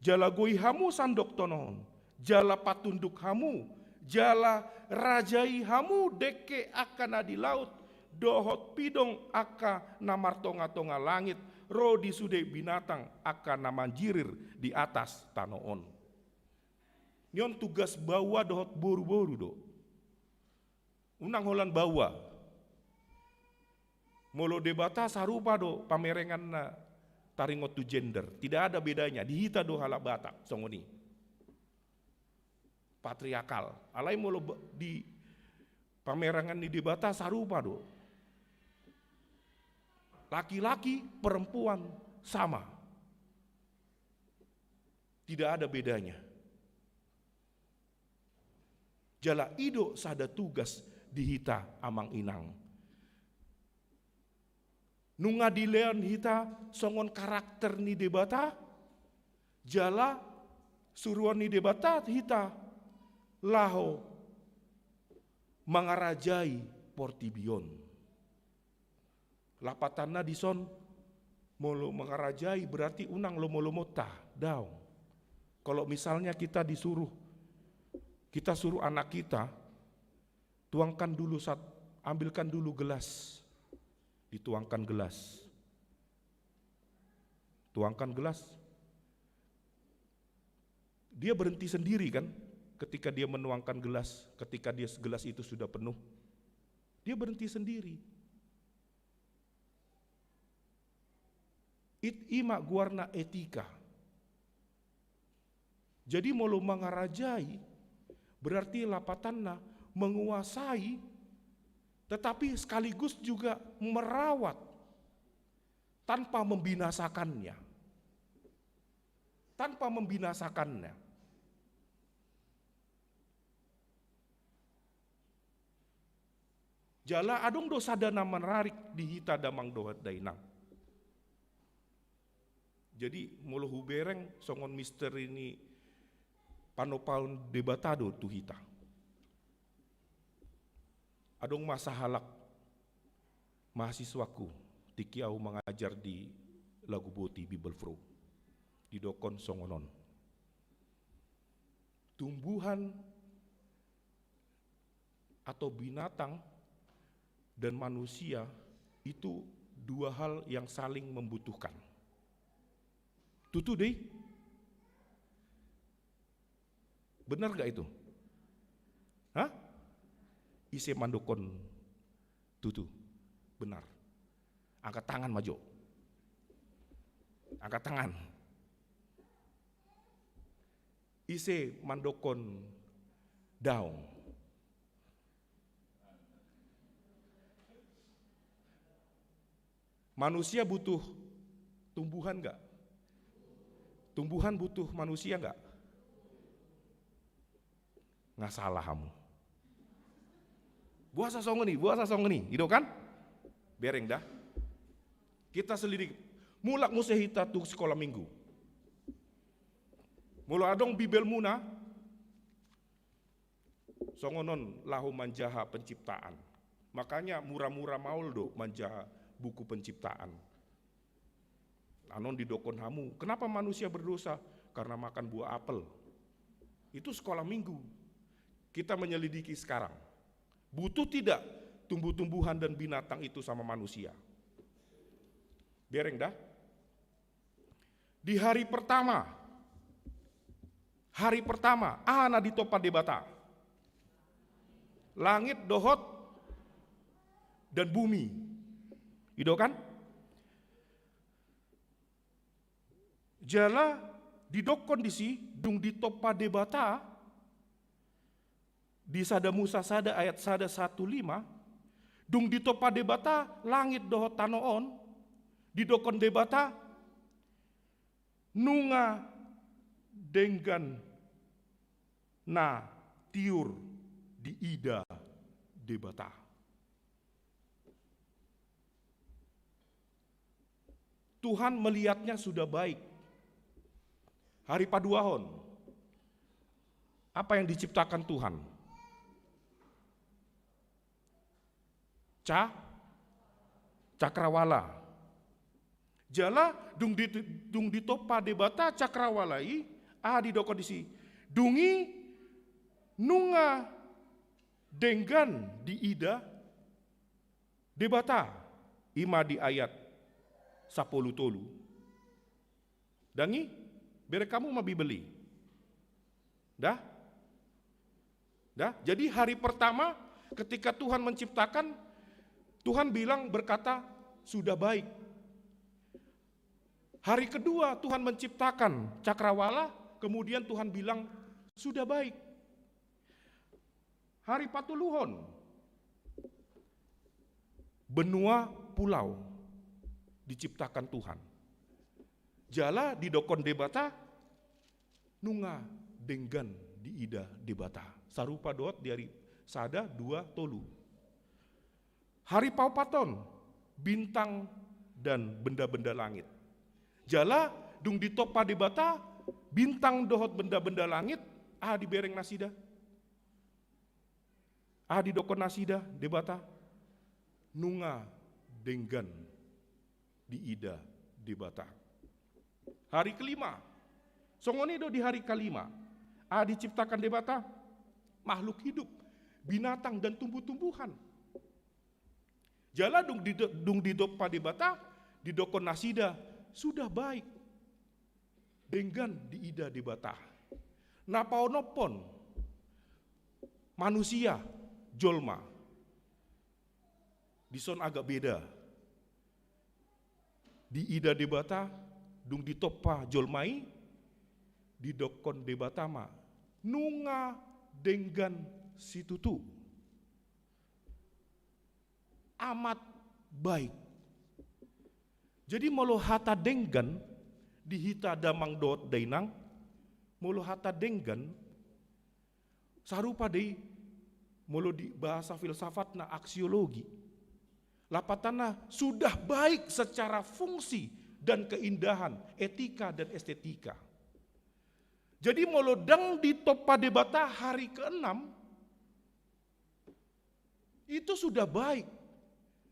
Jala goi hamu sandok tonohon, jala patunduk hamu, jala rajai hamu dengke angka na di laut, dohot pidong angka na martongatonga langit, ro di sude binatang angka na manjirir di atas tano on. Ni on tugas baoa dohot boruboru do. Unang holan baoa. Molo Debata sarupa do pamerenganna taringot tu gender. Tidak ada bedanya. Di hita do halak Batak, songon i. Patriarkal. Alai molo ba-, di pamerengan ni Debata sarupa do. Laki-laki, perempuan, sama. Tidak ada bedanya. Jala i do sada tugas di hita amang inang. Nunga dilehon hita songon karakter ni Debata, jala suruon ni Debata hita laho mangarajai portibi on. Lapatanna dison, molo mangarajai berarti unang lomolomonta, daong. Kalau misalnya kita disuruh, kita suruh anak kita, tuangkan dulu sat-, ambilkan dulu gelas. Dituangkan gelas. Tuangkan gelas. Dia berhenti sendiri, kan? Ketika dia menuangkan gelas, ketika dia, gelas itu sudah penuh, dia berhenti sendiri. It-, i ma goarna etika. Jadi molo mangarajai, berarti lapatanna menguasai, tetapi sekaligus juga merawat. tanpa membinasakannya. Tanpa membinasakannya. Jala adong do sada na manarik di hita damang dohot dainang. Jadi molo hubereng songon misteri ni panopaon Debata do tu hita. Adong ma sahalak mahasiswaku, tingki au mangajar di Laguboti Bible Pro, didokkon songon on. Tumbuhan atau binatang dan manusia itu dua hal yang saling membutuhkan. Tutu do i? Benar gak itu? Hah? Ise mandokkon tutu? Benar. Angkat tangan ma jo. Angkat tangan. Ise mandokkon daong? Manusia butuh tumbuhan nggak? Tumbuhan butuh manusia nggak? Nga salah hamu. Boasa songon i, boasa songon i, i do kan? Bereng da. Kita selidiki. Mulak muse hita tu sikola minggu. Molo adong Bibelmuna, songon on laho manjaha penciptaan. Makanya mura-mura maol do manjaha buku penciptaan. Anon didokkon hamu, kenapa manusia berdosa? Karena makan buah apel. Itu sekolah minggu. Kita menyelidiki sekarang. Butuh tidak tumbuh-tumbuhan dan binatang itu sama manusia? Bereng da. Di hari pertama, hari pertama, aha na ditompa Debata? Langit dohot dan bumi. I do kan? Jala didokkon disi, dung ditompa Debata, di sada Musa sada ayat sada sahat tu lima, dung ditompa Debata langit dohot tano on, didokkon Debata, nunga denggan na tiur diida Debata. Tuhan melihatnya sudah baik. Hari paduahon, apa yang diciptakan Tuhan? Ca-, cakrawala. Jala dung di, dung ditompa Debata cakrawala i, aha didokkon disi? Dung i nunga denggan diida Debata, i ma di ayat sampulu tolu. Dang i, bereng hamu ma Bibel i. Dah? Dah? Jadi hari pertama ketika Tuhan menciptakan, Tuhan bilang, berkata, "Sudah baik." Hari kedua Tuhan menciptakan cakrawala, kemudian Tuhan bilang, "Sudah baik." Hari patoluhon, benua pulau diciptakan Tuhan. Jala didokkon Debata, nunga denggan diida Debata. Sarupa dohot di ari sada, dua, tolu. Hari paopathon, bintang dan benda-benda langit. Jala, dung ditompa Debata, bintang dohot benda-benda langit, aha dibereng nasida? Aha didokkon nasida, Debata? Nunga denggan diida Debata. Hari kelima. Songon i do di hari kalima. Aha diciptakan Debata? Makhluk hidup, binatang dan tumbuh-tumbuhan. Jala dung di, dung ditompa Debata, didokkon nasida, "Sudah baik." Denggan diida Debata. Na paonomhon manusia, jolma. Dison agak beda. Diida Debata, dung ditompa jolma i, didokkon Debata ma, "Nunga denggan situtu." Amat baik. Jadi molo hata denggan di hita damang dohot dainang, molo hata denggan sarupa do i molo di bahasa filsafatna aksiologi. Lapatanna sudah baik secara fungsi dan keindahan, etika dan estetika. Jadi molo ndang ditompa Debata hari keenam, itu sudah baik.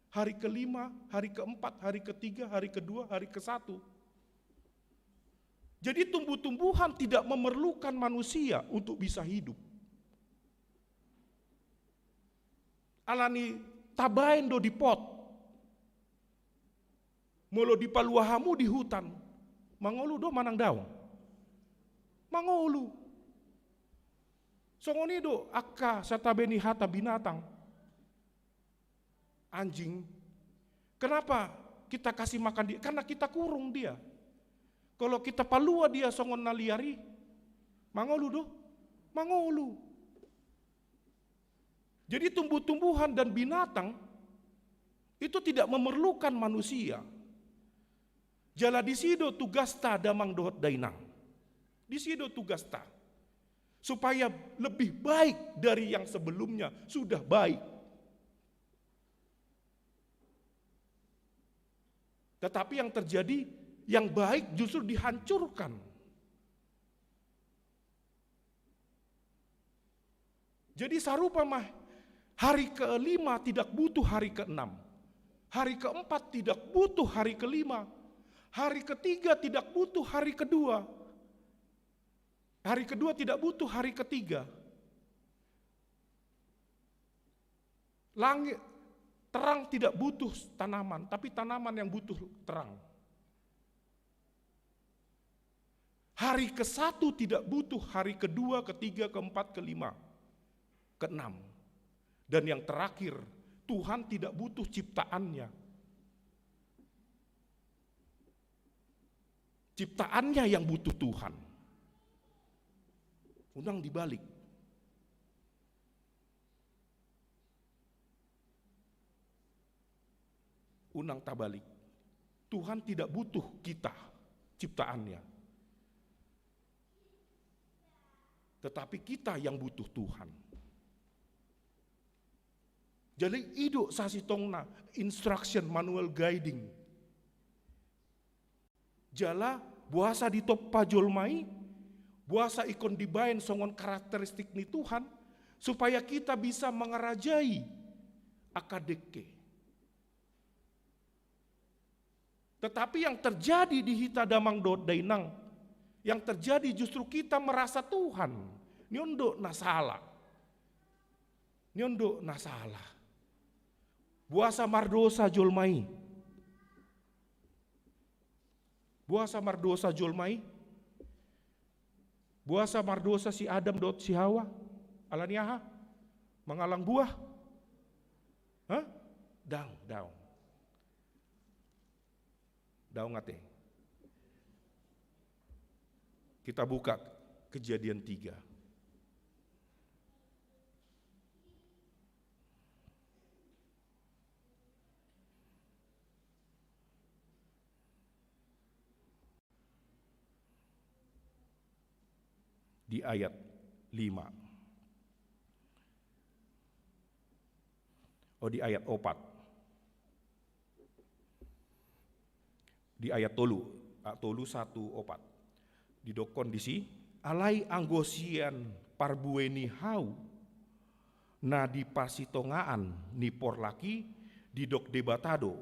Hari kelima, hari keempat, hari ketiga, hari kedua, hari kesatu. Jadi tumbuh-tumbuhan tidak memerlukan manusia untuk bisa hidup. Alani tabaen do dipot. Molo dipalua hamu di hutan, mangolu do manang daong? Mangolu. Songon i do angka satabe ni hata binatang. Anjing. Kenapa kita kasih makan dia? Karena kita kurung dia. Kalau kita palua dia songon na liar i, mangolu do? Mangolu. Jadi tumbuh-tumbuhan dan binatang itu tidak memerlukan manusia. Jala disi do tugasta damang dohot dainang. Disi do tugasta. Supaya lebih baik dari yang sebelumnya sudah baik. Tetapi yang terjadi, yang baik justru dihancurkan. Jadi sarupa ma, hari kelima tidak butuh hari keenam. Hari keempat tidak butuh hari kelima. Hari ketiga tidak butuh hari kedua. Hari kedua tidak butuh hari ketiga. Langit, terang tidak butuh tanaman, tapi tanaman yang butuh terang. Hari ke satu tidak butuh hari kedua, ketiga, keempat, kelima, keenam. Dan yang terakhir, Tuhan tidak butuh ciptaannya. Ciptaannya yang butuh Tuhan. Unang dibalik. Unang tabalik. Tuhan tidak butuh kita, ciptaannya. Tetapi kita yang butuh Tuhan. Jadi i do sasintongna instruction, manual guiding. Jala boasa ditompa jolma i, boasa ingkon dibaen songon karakteristik ni Tuhan, supaya kita bisa mangarajai angka dengke. Tetapi yang terjadi di hita damang dohot dainang, yang terjadi justru kita merasa Tuhan. Ni on do na sala. Ni on do na sala. Boasa mardosa jolma i? Boasa mardosa jolma i? Boasa mardosa si Adam dohot si Hawa? Alani aha? Mangalang buah? Hah? Daong, daong. Daong ate. Kita buka Kejadian tiga. Di ayat lima. Oh, di ayat opat. Di ayat tolu, a, tolu satu opat. Didokkon disi, alai anggo sian parbue ni hau na di parsitongaan ni porlak i didok Debata do.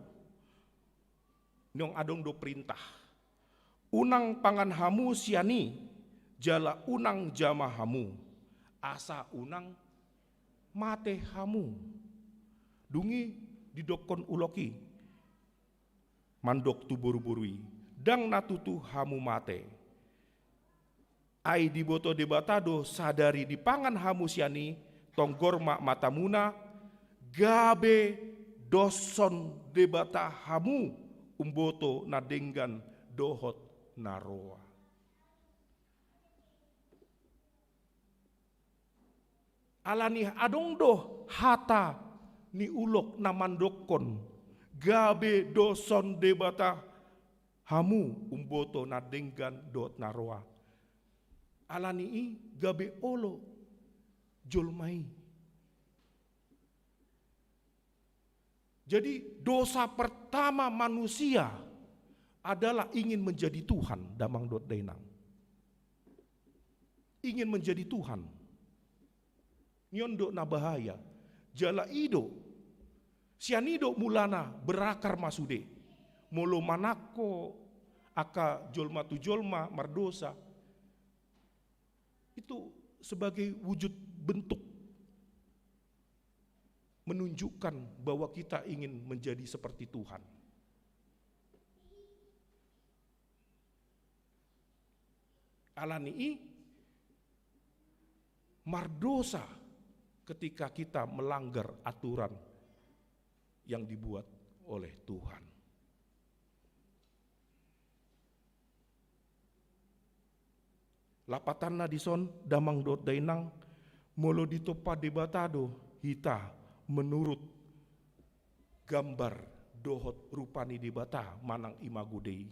Naung adong do perintah. Unang pangan hamu sian i, jala unang jama hamu, asa unang mate hamu. Dung i didokkon ulok i mandok tu boruboru i, ndang na tutu hamu mate. Ai diboto Debata do sadari dipangan hamu sian i, tonggor ma matamuna, gabe doshon Debata hamu umboto na denggan dohot na roa. Alani adong do hata ni ulok na mandokkon, gabe doshon Debata hamu umboto na denggan dohot na roa. Ala ni i gabe olo jolma i. Jadi, dosa pertama manusia adalah ingin menjadi Tuhan, damang dohot dainang. Ingin menjadi Tuhan. Ni on do na bahaya. Jala i do. Sian i do mulana berakar ma sude. Molo manangko angka jolma tu jolma mardosa, itu sebagai wujud bentuk menunjukkan bahwa kita ingin menjadi seperti Tuhan. Ala ni i mardosa ketika kita melanggar aturan yang dibuat oleh Tuhan. Lapatanna dison, damang dohot dainang, molo ditompa Debata do hita menurut gambar dohot rupa ni Debata manang imago Dei.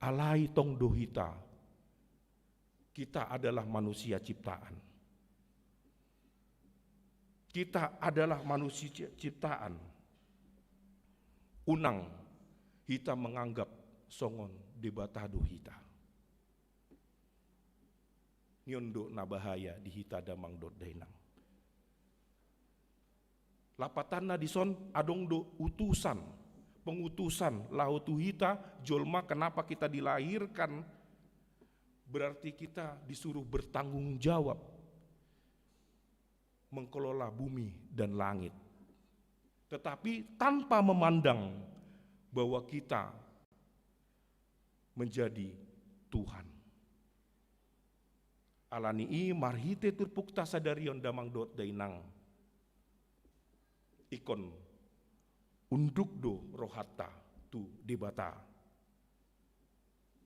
Alai tong do hita, kita adalah manusia ciptaan. Kita adalah manusia ciptaan. Unang hita menganggap songon Debata do hita. Ni on do na bahaya di hita, damang dohot dainang. Lapatanna dison, adong do utusan, pengutusan laho tu hita jolma. Kenapa kita dilahirkan? Berarti kita disuruh bertanggung jawab mengelola bumi dan langit. Tetapi tanpa memandang bahwa kita menjadi Tuhan. Ala ni i marhite turpukta sadari on, damang dohot dainang, ingkon unduk do rohanta tu Debata.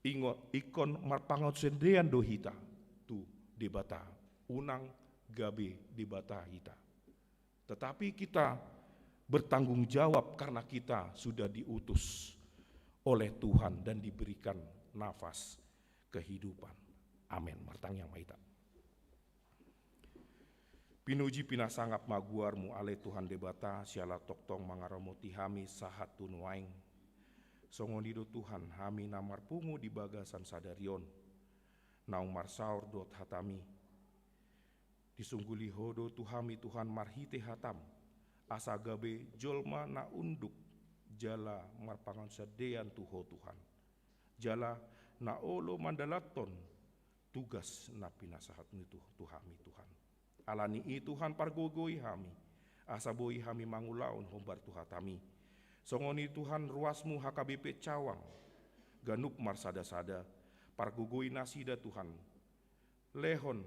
Ingot, ingkon marpangonsendean do hita tu Debata, unang gabe debata hita. Tetapi kita bertanggung jawab karena kita sudah diutus oleh Tuhan dan diberikan nafas kehidupan. Amin. Martangiang ma hita. Pinuji pinasangap ma goarMu ale Tuhan Debata, siala tongtong mangaramoti hami sahat tu nuaeng. Songon i do Tuhan, hami na marpungu di bagasan sadari on, naung marsaor dohot hataMi. Disungguli Ho do tu hami Tuhan marhite hataM, asa gabe jolma na unduk jala marpangonsendean tu Ho Tuhan, jala na olo mandalanhon tugas na pinasahatMu tu, tu hami Tuhan. Ala ni i Tuhan, pargogoi hami, asa boi hami mangulahon hombar tu hataMi. Songon i Tuhan, ruasMu H K B P Cawang ganup marsadasada, pargogoi nasida Tuhan, lehon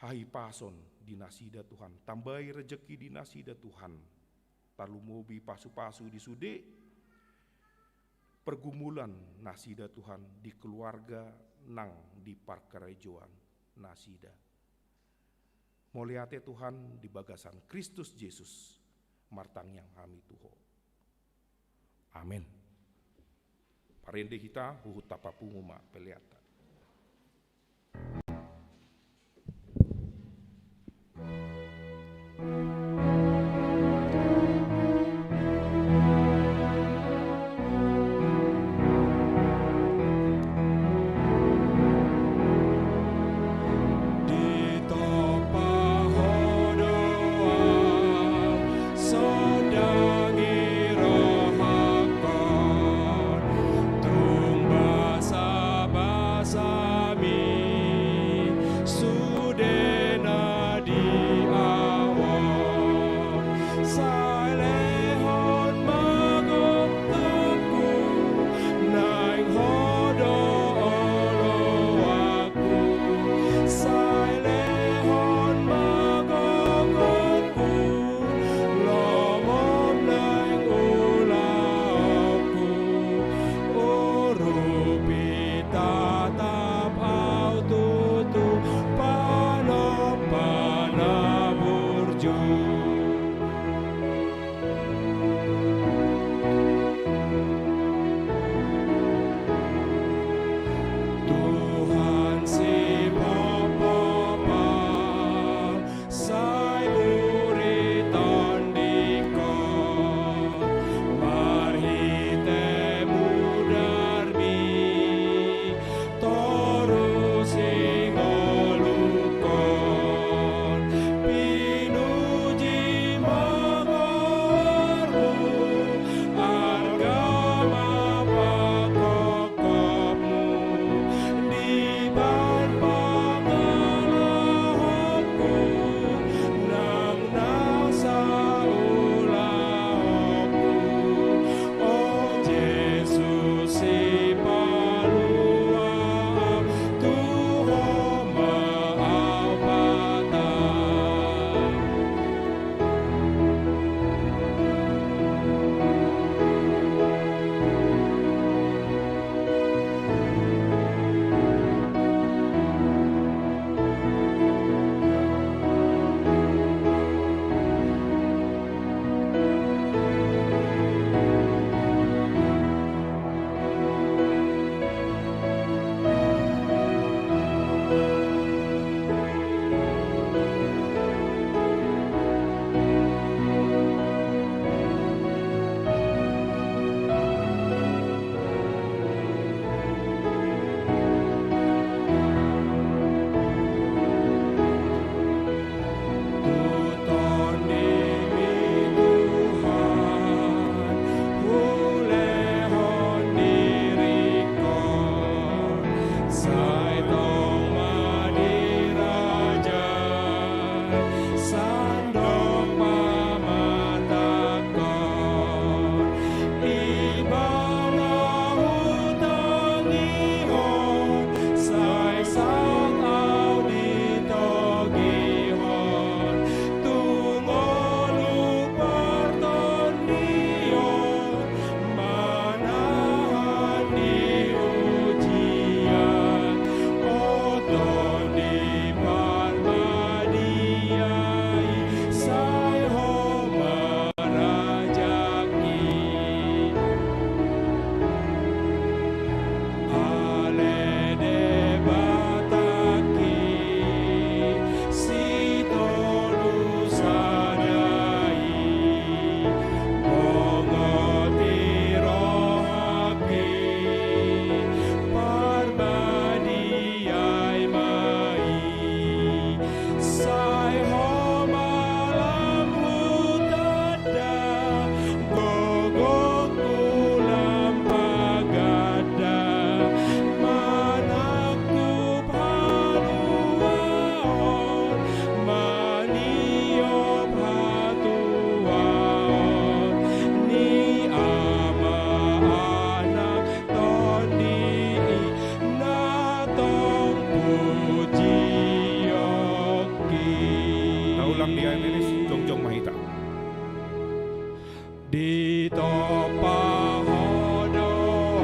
hahipason di nasida Tuhan, tambai rejeki di nasida Tuhan, tarlumobi pasupasu di sude pergumulan nasida Tuhan, di keluarga nang di parkarejoan nasida. Mauliate Tuhan, di bagasan Kristus Jesus martangiang hami tu Ho. Amen. Parende hita, huhut tapapungu ma peleanta. Lia Emeris, jongjong ma hita. Ditompa Ho do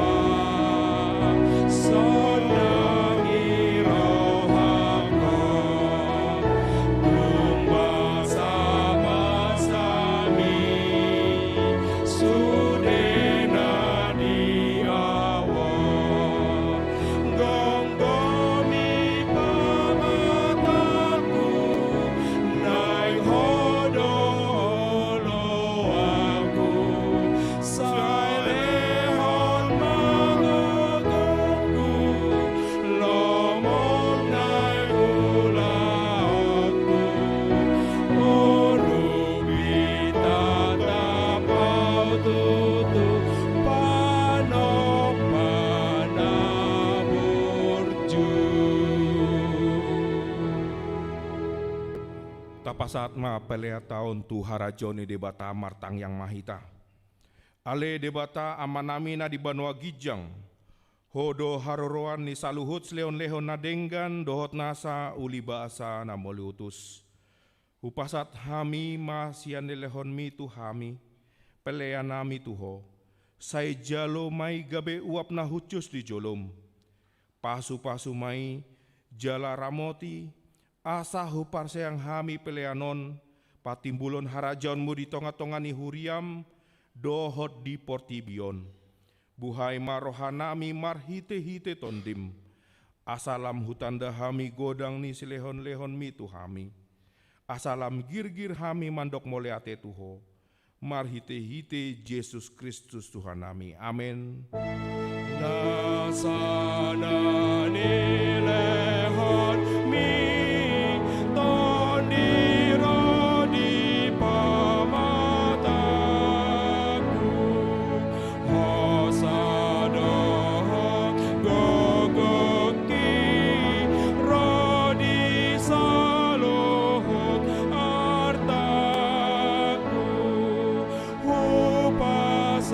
ahu, sonang i rohangku, tung basabasami sude na di ahu on. Gomgomi pamatangku, naeng Ho do oloanku, sai lehon ma gogongku, lomo naeng ulaonku, urupi tatap Ho tutu, panompa na burju. Tapasahat ma peleanta on tu harajaon ni Debata. Martangiang ma hita. Ale Debata, Amanami na di banua ginjang, Ho do haroroan ni saluhut silehonlehon na denggan dohot nasa uli basa na mauliutus. Hupasahat hami ma sian nilehonmi tu hami peleanami tu Ho, sai jalo ma i gabe uap na hushus di jolom. Pasupasu ma i jala ramoti, asa huparseang hami pelean on patimbulhon harajaonmu di tongatonga ni huriam dohot di portibi on. Buhai ma rohanami marhitehite Tondim, asa lam hutanda hami godang ni silehonlehonmi tu hami, asa lam girgir hami mandok mauliate tu Ho, marhitehite Jesus Kristus Tuhannami. Amen. Nasa na nilehonmi Tondi ro di pamatangku, hosa dohot gogongki ro di saluhut artangku. Hupasahat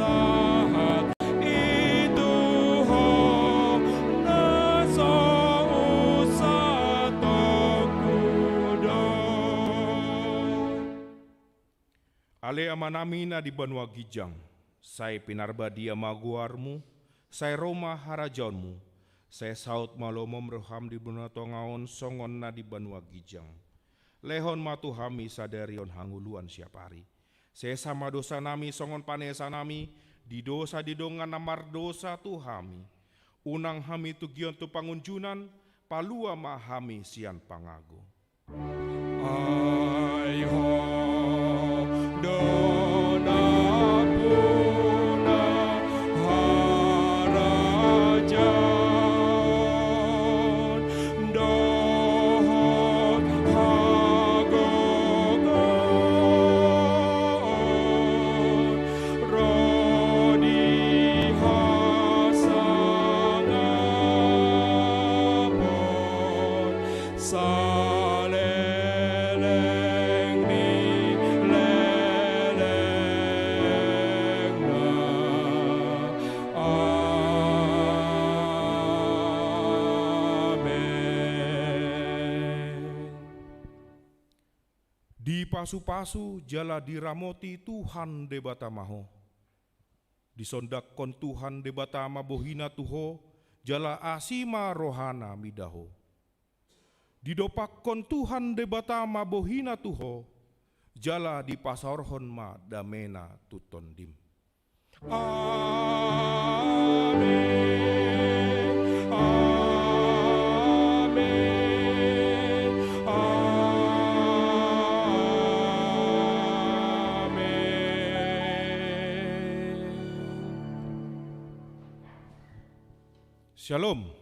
i tu Ho na so unsatongku do. Ale Amanami na di banua ginjang, sai pinarbadia ma goarmu, sai ro ma harajaonmu, sai saut ma lomom roham di banua tonga on songon na di banua ginjang. Lehon ma tu hami sadari on hangoluan siapari. Sesa ma dosanami songon panesanami di dosa di dongan na mardosa tu hami. Unang hami togihon tu pangunjunan, palua ma hami sian pangago. Ai Ho do nampuna harajaon dohot hagogoon ro di hasangapon saleleng ni lelengna. Amen. Dipasupasu jala diramoti Tuhan Debata ma ho. Disondanghon Tuhan Debata ma bohina tu ho, jala asi ma rohana mida ho. Didompakhon Tuhan Debata ma bohina tu ho, jala dipasaorhon ma damena tu tondim. Amen, amen, amen. Shalom.